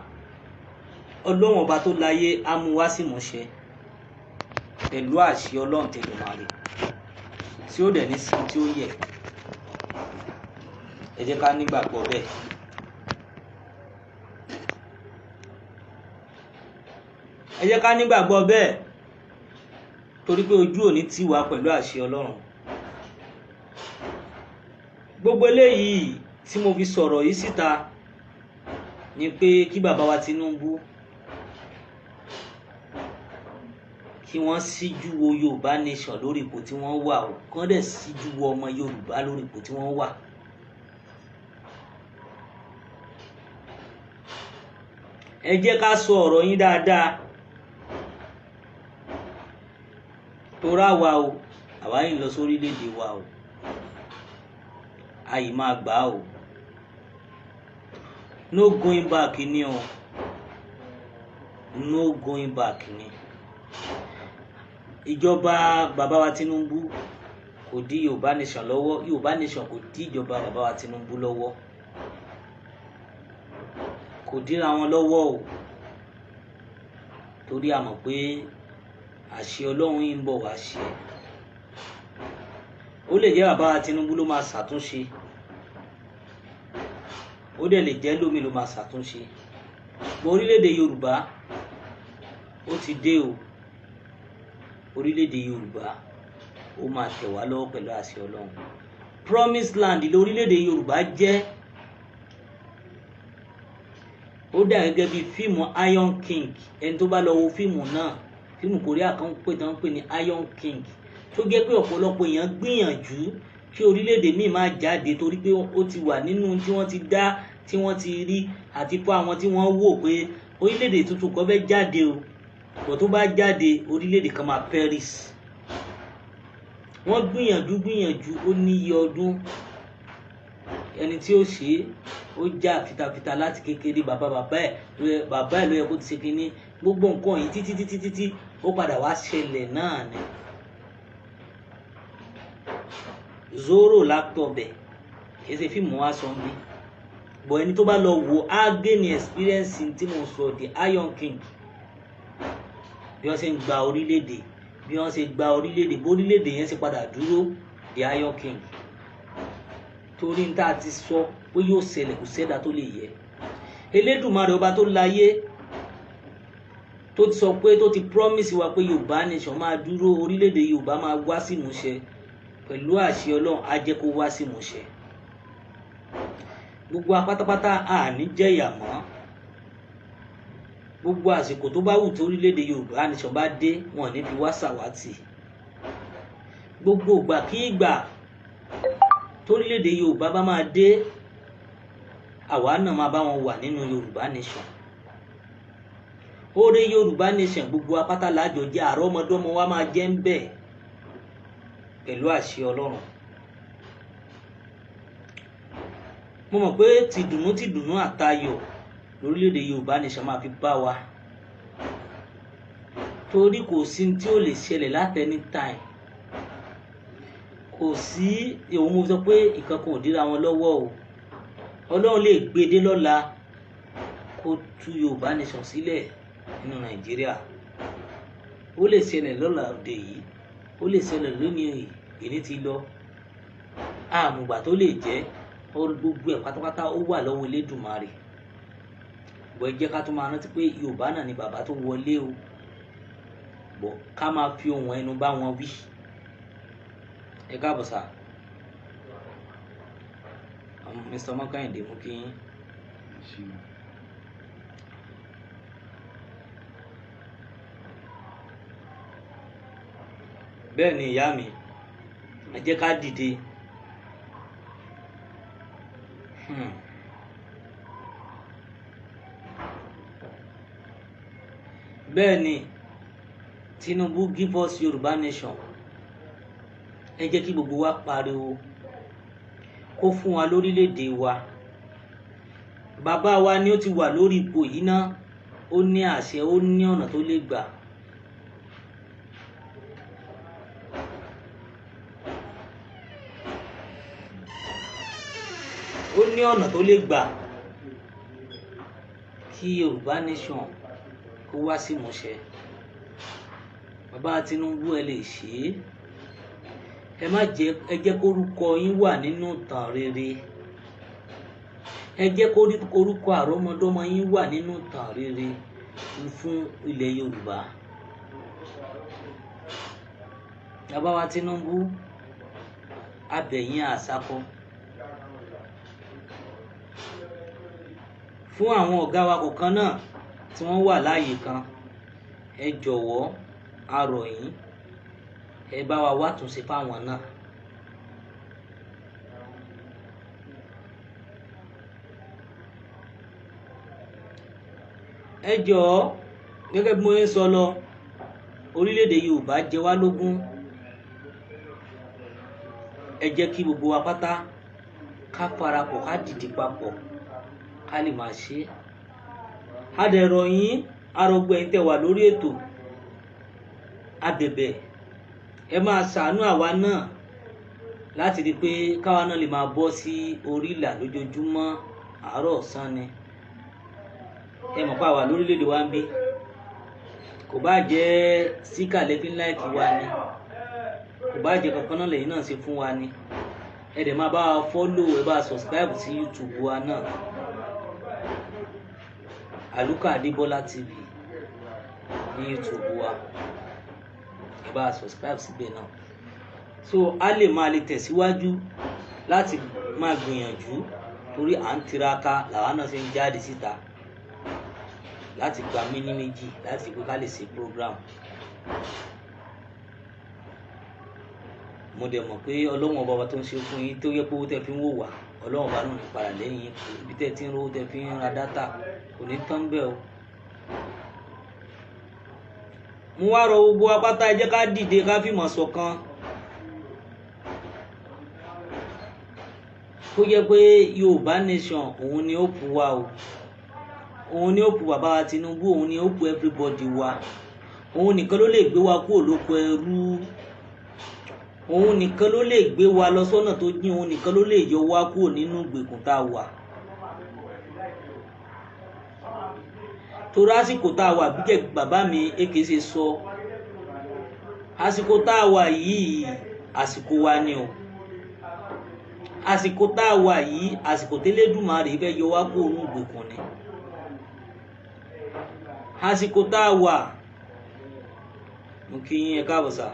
Ọlọ́run ọba tó láyé á mú wá sí ìmúṣẹ pẹ̀lú àṣẹ Ọlọ́run tẹ̀lé tí ó dẹ̀ ní sí tí ó yẹ. Ẹ jẹ́ ká nígbàgbọ́ bẹ́ẹ̀. Ẹ jẹ́ ká nígbàgbọ́ bẹ́ẹ̀, torí pé ojú òní tì wá pẹ̀lú àṣẹ Ọlọ́run. Gbogbo eléyìí tí mo fi sọ̀rọ̀ yìí síta ni pé kí bàbá wa Tinubu, kí wọ́n síjú wo Yorùbá Nation lórí ipò tí wọ́n wà o, kán dẹ̀ síjú wo ọmọ Yorùbá lórí ipò tí wọ́n wà. Ẹ jẹ́ ká sọ ọ̀rọ̀ yín dáadáa, torá wa o, àwa yìí ń lọ sórílẹ̀-èdè wa o, a yìí máa gbà á o. No going back ni o, no going back ni. Ìjọba bàbá wa Tinubu kò dí Yorùbá Nation lọ́wọ́, Yorùbá Nation kò dí ìjọba bàbá wa Tinubu lọ́wọ́, kò díra wọn lọ́wọ́ o, torí a mọ̀ pé àṣẹ Ọlọ́run yìí ń bọ̀ wá ṣe. Ó lè jẹ́ bàbá Tinubu ló máa ṣàtúnṣe, ó dẹ̀ lè jẹ́ lómi ló máa ṣàtúnṣe. Bọ̀ orílẹ̀-èdè Yorùbá ó ti dé o. Orílẹ̀-èdè Yorùbá ó máa tẹ̀ wá lọ́wọ́ pẹ̀lú àṣẹ Ọlọ́run. Promised land lórílẹ̀-èdè Yorùbá jẹ́. Ó dà gẹ́gẹ́ bí fíìmù Iron King. Ẹni tó bá lọ wo fíìmù náà, fíìmù Korea kan pè tán pè ní Iron King, tó jẹ́ pé ọ̀pọ̀lọpọ̀ èèyàn gbìyànjú kí orílẹ̀-èdè míì máa jáde, torí pé ó ti wà nínú tí wọ́n ti dá, tí wọ́n ti rí, àti fún àwọn tí wọ́n wò pé orílẹ̀-èdè tuntun kan fẹ́ jáde o, bọ̀ tó bá jáde orílẹ̀-èdè kan máa perish. Wọ́n gbìyànjú gbìyànjú, ó ní iye ọdún ẹni tí ó ṣe é, ó já fitafita láti kékeré. Bàbá bàbá ẹ̀ bàbá ẹ̀ ló yẹ kó ti ṣe kínní gbogbo nǹkan yìí títí títí títí, ó padà wá ṣẹlẹ̀ náà ni. Zoro látọ̀bẹ̀ kì í ṣe fíìmù wa sọ bí, bọ̀ ẹni tó bá lọ wò á gain experience tí mo sọ, the Iron King, bí wọ́n ṣe ń gba orílẹ̀-èdè, bí wọ́n ṣe gba orílẹ̀-èdè, bó orílẹ̀-èdè yẹn ṣe padà dúró, the Iron King. Torí n tá a ti sọ pé yóò ṣẹlẹ̀, kò sẹ́dá tó lè yẹ. Elédùmarè ọba tó láyé tó ti sọ pé, tó ti promise wa pé Yorùbá nation máa dúró, orílẹ̀-èdè Yorùbá máa wá sí ìmúṣẹ pẹ̀lú àṣẹ Ọlọ́run, á jẹ́ kó wá sí ìmúṣẹ. Gbogbo apátápátá àní jẹ̀yà mọ́. Gbogbo àsìkò tó bá wù tó orílẹ̀-èdè Yorùbá nation bá dé, wọn ò ní fi wá ṣàwátì. Gbogbo ìgbà kí ìgbà torílẹ̀-èdè Yorùbá bá máa dé, àwa náà máa bá wọn wà nínú Yorùbá nation. Oore Yorùbá nation gbogbo apáta lájọ jẹ́, àrọ́mọdọ́mọ wa máa jẹ́ ń bẹ̀ pẹ̀lú àṣẹ Ọlọ́run. Mo mọ̀ pé tìdùnnú tìdùnnú àtayọ̀ lórílẹ̀-èdè Yorùbá nation máa fi bá wa, torí kò sí tí ó lè ṣẹlẹ̀ láti any time. Kò sí òun, mo sọ pé ìkan kan ò díra wọn lọ́wọ́ o. Ọlọ́run lè gbé dé lọ́la kó tú Yorùbá nation sílẹ̀ nínú Nàìjíríà. Ó lè ṣẹlẹ̀ lọ́la òde yìí, ó lè ṣẹlẹ̀ lónìí, èyí ti lọ àmùgbà tó lè jẹ́. Gbogbo ẹ̀ pátápátá ó wà lọ́wọ́ Elédùmarè. Bọ̀ ẹ jẹ́ ká tún máa rántí pé Yorùbá náà ni bàbá tó wọlé o. Bọ̀ ká máa fi ohùn ẹnu bá wọn wí. Ẹ káàbọ̀ sà, Mr. Mọ́kàndé, mú kí yín. Bẹ́ẹ̀ ni ìyá mi, ẹ jẹ́ ká dìde. Bẹ́ẹ̀ ni, Tinubu give us Yorùbá nation. Ẹ jẹ́ kí gbogbo wa pariwo kó fún wa lórílẹ̀‐èdè wa. Bàbá wa ni ó ti wà lórí ipò yìí ná, ó ní àṣẹ, ó ní ọ̀nà tó lè gbà. Ó ní ọ̀nà tó lè gbà kí Yorùbá nation kó wá sí ìmúṣẹ. Bàbá Tinubu, ẹ lè ṣe é. Ẹ má jẹ́, ẹ jẹ́ kórúkọ yín wà nínú ìtàn rere. Ẹ jẹ́ kórúkọ àrọ́mọdọ́mọ yín wà nínú ìtàn rere fún ilẹ̀ Yorùbá. Bàbá wa Tinubu, abẹ̀yìn àṣàkọ. Fún àwọn ọ̀gá wa kọ̀ọ̀kan náà tí wọ́n wà láàyè kan, ẹ jọ̀wọ́, a rọ̀ yín, ẹ bá wa wá àtúnṣe fáwọn náà. Ẹ jọ̀ọ́, gẹ́gẹ́ bí mo ń sọ lọ, orílẹ̀-èdè Yorùbá jẹ wá lógún. Ẹ jẹ́ kí gbogbo wa pátá ká parapọ̀, ká dìde papọ̀, ká lè máa ṣe é. A dẹ̀ rọ̀ yín, arọgbọ ẹ̀yin tẹ́ wà lórí ètò, a bẹ̀bẹ̀, ẹ máa ṣàánú àwa náà láti rí i pé káwa náà lè máa bọ́ sí orí ìlà lójoojúmọ́, àárọ̀ ọ̀sán ni. Ẹ mọ̀ pé àwa lórílẹ̀‐èdè wa ń bí, kò bá jẹ́ síkà lẹ́fín láìkí wa ni. Kò bá jẹ́ kankan náà lẹ́yìn náà ṣe fún wa ni. Ẹ dẹ̀ máa bá wa follow, ẹ bá wa subscribe sí YouTube wa náà, Àlùkà Adébọ́lá TV ní YouTube wa. Ẹ bá wa subscribe síbẹ̀ náà, so a lè máa lè tẹ̀síwájú láti máa gbìyànjú, torí à ń tiraka làwa náà ṣe ń jáde síta láti gba méní méjì láti pé ká lè ṣe program. Mo dẹ̀ mọ̀ pé Ọlọ́run ọba tó ń ṣe fún yín, tó yẹ pé owó tẹ́ fi ń wò wá, Ọlọ́run ọba náà ní padà lẹ́yìn. Ibi tẹ́ ti ń rówó tẹ́ fi ń ra dátà kò ní tán bẹ́ẹ̀ o. Mo wá rọ gbogbo apáta, ẹ jẹ́ ká dìde, ká fìmọ̀ ṣọ̀kan, kó jẹ́ pé Yorùbá nation òun ni ó pu wa o, òun ni ó pu bàbá wa Tinubu, òun ni ó pu everybody wa. Òun nìkan ló lè gbé wa kúrò lóko ẹrú, òun nìkan ló lè gbé wa lọ sọ́nà tó jìn, òun nìkan ló lè yọ wa kúrò nínú ìgbèkùn tá a wà. Torí àsìkò tá a wà, bí jẹ́ bàbá mi èké ṣe sọ, àsìkò tá a wà yìí àsìkò wa ni o. Àsìkò tá a wà yìí, àsìkò tẹ́lẹ̀dùmarè fẹ́ yọ wá kúrò nínú ìgbèkùn ni. Àsìkò tá a wà, mo kí yín, ẹ káàbọ̀ sà,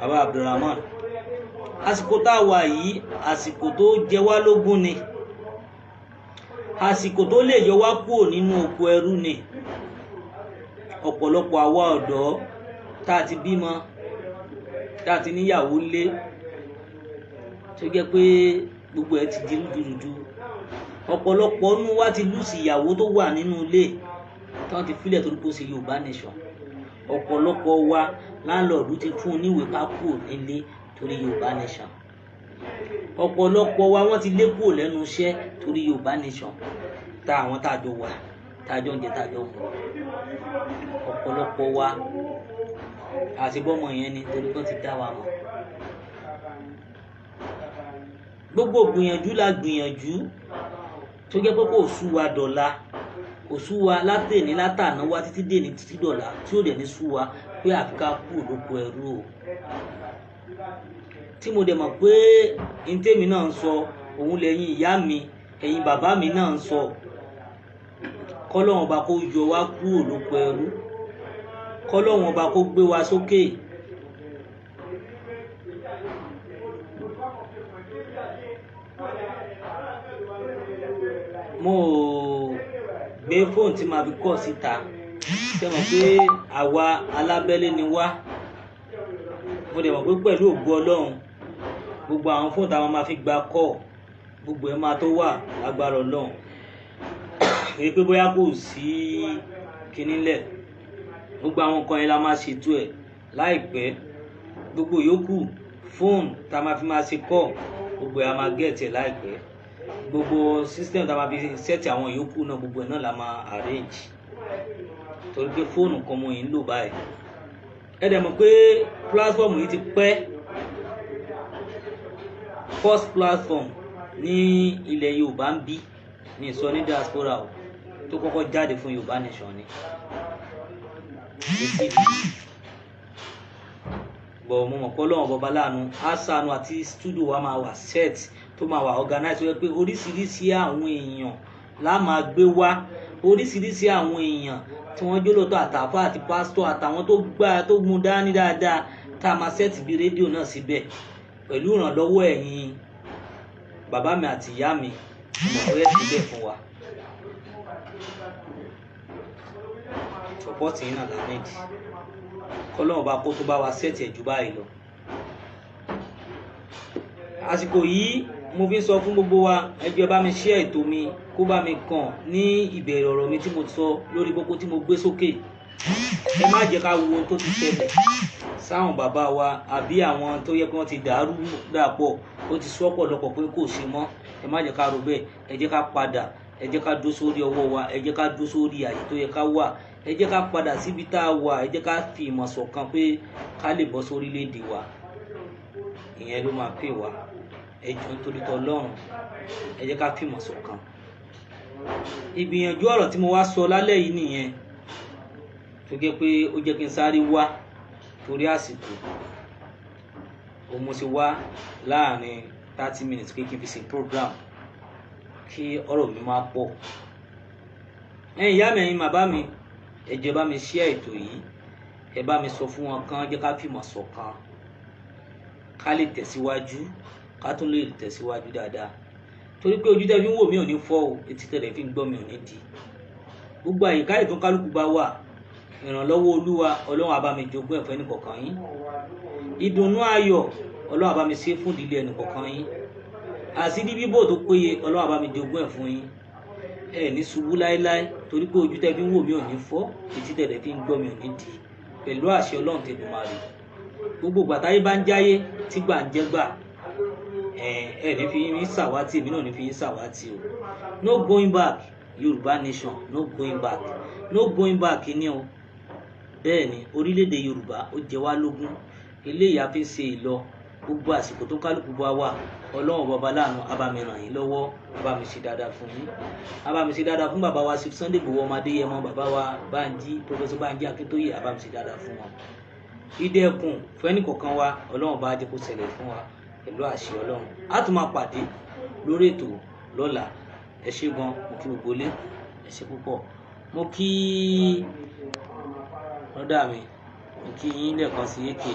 bàbá Abdulrahman. Àsìkò tá a wà yìí, àsìkò tó jẹ wá lógún ni, àsìkò tó lè yọ wá kúrò nínú oko ẹrú ni. Ọ̀pọ̀lọpọ̀ àwa ọ̀dọ́ tá a ti bímọ, tá a ti níyàwó lé, tó jẹ́ pé gbogbo ẹ̀ ti di rúdurùdu. Ọ̀pọ̀lọpọ̀ nínú wa ti lùsì ìyàwó tó wà nínú ilé tí wọ́n ti filẹ̀ torí pé ó ṣe Yorùbá nation. Ọ̀pọ̀lọpọ̀ wa láńlọ́ọ̀dù ti fún un níwèé ká kúrò nílé torí Yorùbá nation. Ọ̀pọ̀lọpọ̀ wa wọ́n ti lé kúrò lẹ́nu iṣẹ́ torí Yorùbá nation, tá àwọn tá a jọ wà, tá a jọ ń jẹ, tá a jọ ń mu. Ọ̀pọ̀lọpọ̀ wa àti bọ́mọ yẹn ni torí pé wọ́n ti dá wa mọ̀. Gbogbo gbìyànjú la gbìyànjú tó jẹ́ pé kò sú wa dọ̀la, kò sú wa látẹ̀ní látàná wá títí dèní títí dọ̀la, tí ò dẹ̀ ní sú wa pé àfi ká kú lóko ẹrú o. Tí mo dẹ̀ mọ̀ pé ntẹ́mi náà ń sọ òun lẹ́yìn ìyá mi, ẹ̀yin bàbá mi náà ń sọ, kọ́lọ́hun ọba kó yọ wá kúrò lóko ẹrú, kọ́lọ́hun ọba kó gbé wa sókè. Mo gbé fóònù tí màá fi kọ́ síta, ṣe mọ̀ pé àwa alábẹ́lé ni wá. Mo dẹ̀ mọ̀ pé pẹ̀lú ògo Ọlọ́run, gbogbo àwọn fóònù táwọn máa fi gba kọ́, gbogbo ẹ̀ máa tó wà lágbára Ọlọ́run. Èyí pé bóyá kò sí kinní lẹ̀, gbogbo àwọn nǹkan yẹn la máa ṣètò ẹ̀ láìpẹ́. Gbogbo yòókù fóònù tá a máa fi máa ṣe kọ́, gbogbo ẹ̀ a máa gẹ̀ẹ́tì ẹ̀ láìpẹ́. Gbogbo system tá a máa fi sẹ́ẹ̀tì àwọn yòókù náà, gbogbo ẹ̀ náà la máa arrange, torí pé fóònù kan mo yìí ń lò báyìí. Ẹ dẹ̀ mọ̀ pé platform yìí ti pẹ́, first platform ní ilẹ̀ Yorùbá ń bí ní sọ ní diaspora o, tó kọ́kọ́ jáde fún Yorùbá nation ni TV. Bọ̀ mo mọ̀ pé Ọlọ́run bọba láàánú á ṣàánú, àti studio wa máa wà set, tó máa wà organize, tó yẹ pé oríṣiríṣi àwọn èèyàn la máa gbé wá, oríṣiríṣi àwọn èèyàn tí wọ́n jólótọ́, àtàfà àti pásítọ̀ àtàwọn tó gbà tó mú dání dáadáa, tá a máa set bí rédíò náà síbẹ̀ pẹ̀lú ìrànlọ́wọ́ ẹ̀yin bàbá mi àti ìyá mi, mo mọ̀ pé ẹ̀ síbẹ̀ fún wa. Support yín náà la need, kọ́lọ́run bá kó tó bá wa set ẹ̀ jù báyìí lọ. Àsìkò yìí mo fi ń sọ fún gbogbo wa, ẹ jọ̀ọ́ ẹ bá mi share ètò mi kó bá mi kàn ní ìbẹ̀rẹ̀ ọ̀rọ̀ mi tí mo sọ lórí kókó tí mo gbé sókè. Ẹ má jẹ́ ká wo ohun tó ti ṣẹlẹ̀ sáwọn bàbá wa àbí àwọn tó yẹ kí wọ́n ti dàrú dàpọ̀, ó ti sọ ọ̀pọ̀lọpọ̀ pé kò ṣe mọ́. Ẹ má jẹ́ ká rò bẹ́ẹ̀, ẹ jẹ́ ká padà, ẹ jẹ́ ká dúró sórí ọwọ́ wa, ẹ jẹ́ ká dúró sórí àyè tó yẹ ká wà, ẹ jẹ́ ká padà síbi tá a wà, ẹ jẹ́ ká fi ìmọ̀ ṣọ̀kan pé ká lè bọ́ sórílẹ̀-èdè wa. Ìyẹn ló máa pè wá. Ẹ jọ̀ọ́ nítorí t'Ọlọ́run, ẹ jẹ́ ká fi ìmọ̀ ṣọ̀kan. Ìgbìyànjú ọ̀rọ̀ tí mo wá sọ lálẹ́ yìí nìyẹn, tó jẹ́ pé ó jẹ́ kí n sáré wá Torí àsìkò òun mo ṣe wá láàrin 30 minutes pé kí n fi ṣe program, kí ọ̀rọ̀ mi máa pọ̀. Ẹ̀yin ìyá mi, ẹ̀yin bàbá mi, ẹ jọ̀ọ́, ẹ bá mi share ètò yìí. Ẹ bá mi sọ fún wọn kán jẹ́ ká fìmọ̀ ṣọ̀kan, ká lè tẹ̀síwájú, ká tún lè tẹ̀síwájú dáadáa, torí pé ojú tẹ́ fi ń wò mí ò ní fọ́ o, etí tẹ́ fi ń gbọ́ mi ò ní di. Gbogbo àyíká ètò kálukú bá wà, ìrànlọ́wọ́ Olúwa Ọlọ́run á bá mi jogún ẹ̀fọ́ ẹnìkọ̀ọ̀kan yín. Ìdùnnú ayọ̀, Ọlọ́run á bá mi ṣe fún ìdílé ẹnìkọ̀ọ̀kan yín. Àṣírí bíbò tó péye, Ọlọ́run á bá mi jogún ẹ̀ fún yín. Ẹ ní ṣubú láéláé, torí pé ojú tẹ́ fi ń wò mí ò ní fọ́, etí tẹ́ fi ń gbọ́ mi ò ní di, pẹ̀lú àṣẹ Ọlọ́run tẹ̀dùmarè. Gbogbo gbàtáyé bá ń jáyé tí gbà ń jẹ́ gbà, ẹ ẹ ní fi yín ṣàwátì, èmi náà ní fi yín ṣàwátì o. No going back. Yorùbá nation, no going back, no going back ni o. Bẹ́ẹ̀ ni, orílẹ̀-èdè Yorùbá ó jẹ wá lógún. Eléyìí a fi ń ṣe ìlọ. Gbogbo àsìkò tó kálukú bá wà, Ọlọ́run bàbá láàánú á bá mi ràn yín lọ́wọ́, á bá mi ṣe dáadáa fún yín, á bá mi ṣe dáadáa fún bàbá wa Chief Sunday Igboho ọmọdé yẹmọ, bàbá wa Bánjí, Professor Bánjí Akíntóyè, á bá mi ṣe dáadáa fún wọn. Ìdẹ̀kùn fẹ́ni kọ̀ọ̀kan wa, Ọlọ́run bá jẹ́ kó ṣẹlẹ̀ fún wa pẹ̀lú àṣẹ Ọlọ́run. Á tún máa pàdé lórí ètò lọ́la. Ẹ ṣé gan. Mo kí gbogbo ilé, ẹ ṣé púpọ̀. Mo kí ọ̀dà mi, mo kí yín lẹ́ẹ̀kan sí èké.